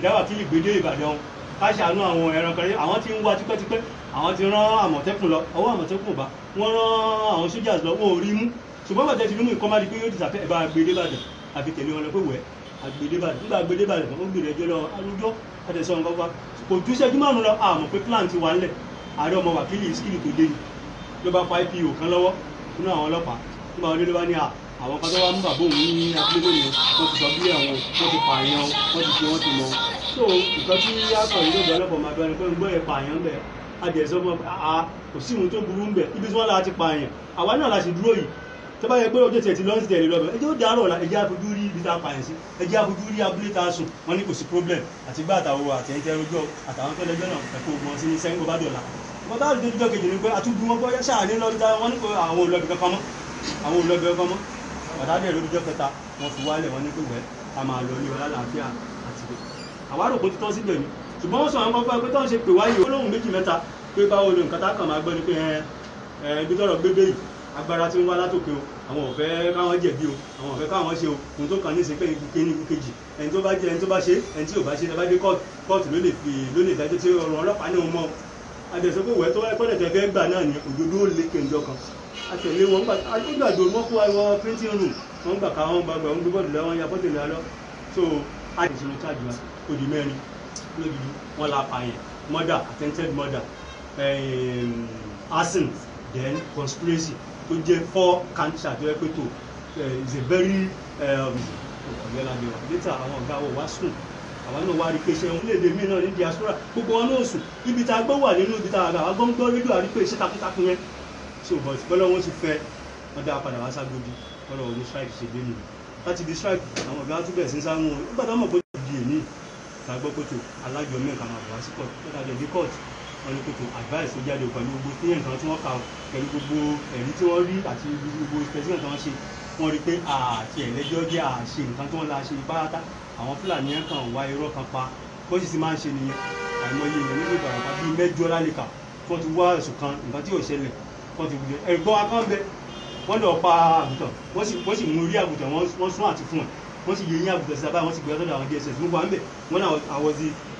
Ẹ̀dá Wákìlì gbé dé Ìbàdàn, ká ṣàánú àwọn ẹranko rẹ̀. Àwọn tí ń wá tipẹ́tipẹ́, àwọn ti rán Àmọ̀tẹ́kùn lọ, ọwọ́ Àmọ̀tẹ́kùn bá wọ́n, rán àwọn sójà lọ, wọn ò rí mú. Ṣùgbọ́n bàtẹ́ ti rí mú ìkọ́ má di pé yóò disappear, ẹ̀ bá gbé dé Ìbàdàn. Àfi tẹ̀lé wọn lọ pé wẹ́ àgbèdè Ìbàdàn. Nígbà àgbèdè Ìbàdàn, ó gbèrè ẹjọ́ lọ, arúgbó àtẹ̀sọ́ nǹkan wa kò ju ìṣẹ́jú 5 lọ. Àmọ̀ pé plan ti wà ńlẹ̀. Ààrẹ ọmọ Wákìlì skill tó dé ni ló bá fa IPO kan lọ́wọ́ nínú àwọn ọlọ́pàá. Nígbà wọn dé, ló bá ní à àwọn kan tó wá mú bàbá òun ní abúlé lónìí, wọ́n ti sọ bí àwọn wọ́n ti pààyàn, wọ́n ti ṣe, wọ́n ti mọ. So nǹkan tí akọ̀yìn lóògbé ọlọ́pàá máa bẹ̀rẹ̀ pé ń gbọ́ ẹ̀ pààyàn bẹ̀. Adìẹ mọ́ àá, kò sí ohun tó burú ń bẹ̀ ibi tí wọ́n la ti pààyàn. Àwa náà la sì dúró yìí. Tó bá yẹ pé ọjọ́ tiẹ̀ ti lọ́n sí tẹ̀lé lọ́bẹ̀, ẹ jẹ́ ó dàárọ̀ ọ̀la, ẹ jẹ́ àfojú rí ibi tá a pààyàn sí, ẹ jẹ́ àfojú rí abúlé tá a sùn. Wọ́n ní kò sí problem. Àti gbá àtàwọn àtẹ̀yìntẹ́ rojọ́ àtàwọn tó lẹ́jọ́ náà, ẹ̀kọ́ ogun sí ní sẹ́yìn. Kó bá dọ̀la, wọ́n tá lójújọ́ kejì ni pé àtúndú wọn bọ́ ṣáà ní lọ́dún tá. Wọ́n ní kó àwọn olóbi kankan mọ́, àwọn olóbi kankan mọ́. Bàtà dẹ̀ lójújọ́ kẹta, wọ́n fi wálẹ̀, wọ́n ní pé wẹ́ a máa lọ ní ọlá làáfíà. Àti pé àwa rò pé títọ́ síbẹ̀ ni, ṣùgbọ́n wọ́n sọ àwọn kọ́kọ́ pé tó ń ṣe pè wáyé olóhùn méjì mẹ́ta pé báwo ni nǹkan tá kàn máa gbọ́ ni pé ẹ ẹ ibi tọ́rọ̀ gbégbé yìí, agbára tí ń wá látòkè o, àwọn ò fẹ́ káwọn jẹ̀bi o, àwọn ò fẹ́ káwọn ṣe o. Ohun tó kàn ní ìsìn pé ikú kéní, ikú kejì, ẹni tó bá jẹ, ẹni tó bá ṣe, ẹni tí ò bá ṣe, ẹ bá dé kóòtù, kóòtù ló lè fi ló lè dájọ́ tí ọ̀rọ̀ ọlọ́pàá ní òun mọ́. Adẹ̀sọ pé wẹ́ tó wáyé pọ́lẹ̀ tẹ́ fẹ́ gbà náà ní òdodo ó lékè ńjọ kan. Àtẹ̀lé wọn gbà gbàgbé wọn fún wa wọn printing room, wọn gbà ká wọn gbàgbà wọn gbé bọ́ọ̀dù lọ, wọn ya fọ́tò lọ. So àìsàn charge wa ó di mẹ́rin lójijì. Wọn la pààyàn, murder, attempted murder, arson, then conspiracy, tó jẹ́ four count charge. Tó yẹ pé tó is a very ọ̀yọ́ládé wa. Later, àwọn ọ̀gá wa wá sùn, àwa náà wá rí pé iṣẹ́ orílẹ̀-èdè míì náà ní diaspora, gbogbo wọn náà sùn. Ibi tá a gbọ́ wà nínú ibi tá a gbà gbọ́ ń gbọ́ rédíò, àrí pé iṣẹ́ takuntakun yẹn. So but bọ́lá wọn ti fẹ́, wọ́n dá padà wá ságodi. Bọ́lá wọn ní strike ṣe dé nìyẹn. Láti di strike, àwọn ọ̀gá tún bẹ̀rẹ̀ sí sáwọn nígbà tó mọ̀ pé ó di èní tá a gbọ́ pé tó alájọ mẹ́ka máa bọ̀ wá sí court. Tó ta dé court, wọ́n ní pé tó advice tó jáde pẹ̀lú gbogbo statement tí wọ́n kà, pẹ̀lú gbogbo ẹ̀rí tí wọ́n rí àti gbogbo specimen tí wọ́n ṣe, wọ́n rí pé àti ẹ̀lẹ́jọ́ jẹ́ àṣe nǹkan tí wọ́n la ṣe pátá. Àwọn Fúlàní yẹn kàn wá irọ́ kan pa, bó sì ti máa ń ṣe nìyẹn. Àìmọye èèyàn nínú Ìbàràpá bíi 8 lálẹ́kà tí wọ́n ti wá ẹ̀sùn kan, nǹkan tí ò ṣẹlẹ̀, wọ́n ti wùdí ẹ̀gbọ́n akán bẹ. Wọ́n lọ pa àgùntàn, wọ́n sì mú orí àgùntàn, wọ́n sún àti fún ẹ̀, wọ́n sì yẹ eyín àgùntàn sí abáyé, wọ́n sì gbé ọ̀dọ̀ àwọn DSS. Gbogbo àwọn bẹ̀ wọ́n náà I was the